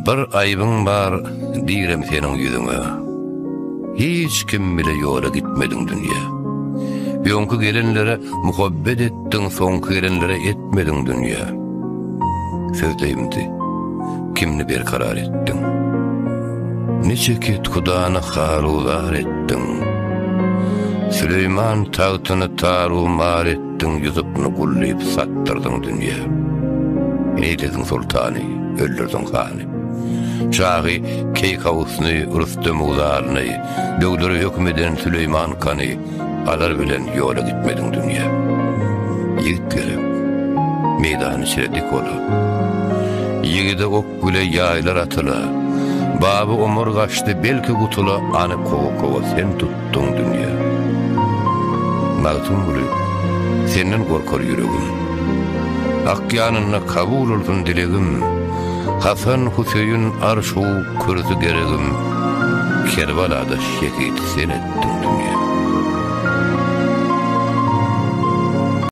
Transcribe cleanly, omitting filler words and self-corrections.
Bir aýbyň bar diýrem seniň ýüzüňe. Hiç kim bile ýola gitmediň dünýe. Öňki gelenlere muhabbet etdiň, soňky gelenlere etmediň dünýe. Sözleýimdi, kimni berkarar etdiň? Niçe kethudany haru-zar etdiň? Süleýman tagtyny taru-mar etdiň, Ýusupny gul diýip satdyrdyň dünýe. Eýlediň soltany, öldürdiň hany. Şahy Keýkawusny, Rüstemi Uzalyny, Begleri höküm eden Süleýman kany, Alar bilen ýola gitmediň dünýe. Ýigit gerek, meýdan içre dik ola. Ýigide ok bile ýaýlar atyla. Baba Omar gaçdy, belki gutula, Any kowa-kowa sen tutduň dünýe. Magtymguly, senden gorkar ýüregim. Hak ýanynda kabul olsun dilegim. Hasan Hüseýin arş-u kürsi geregim, Kerbalada şehit sen etdiň dünýe.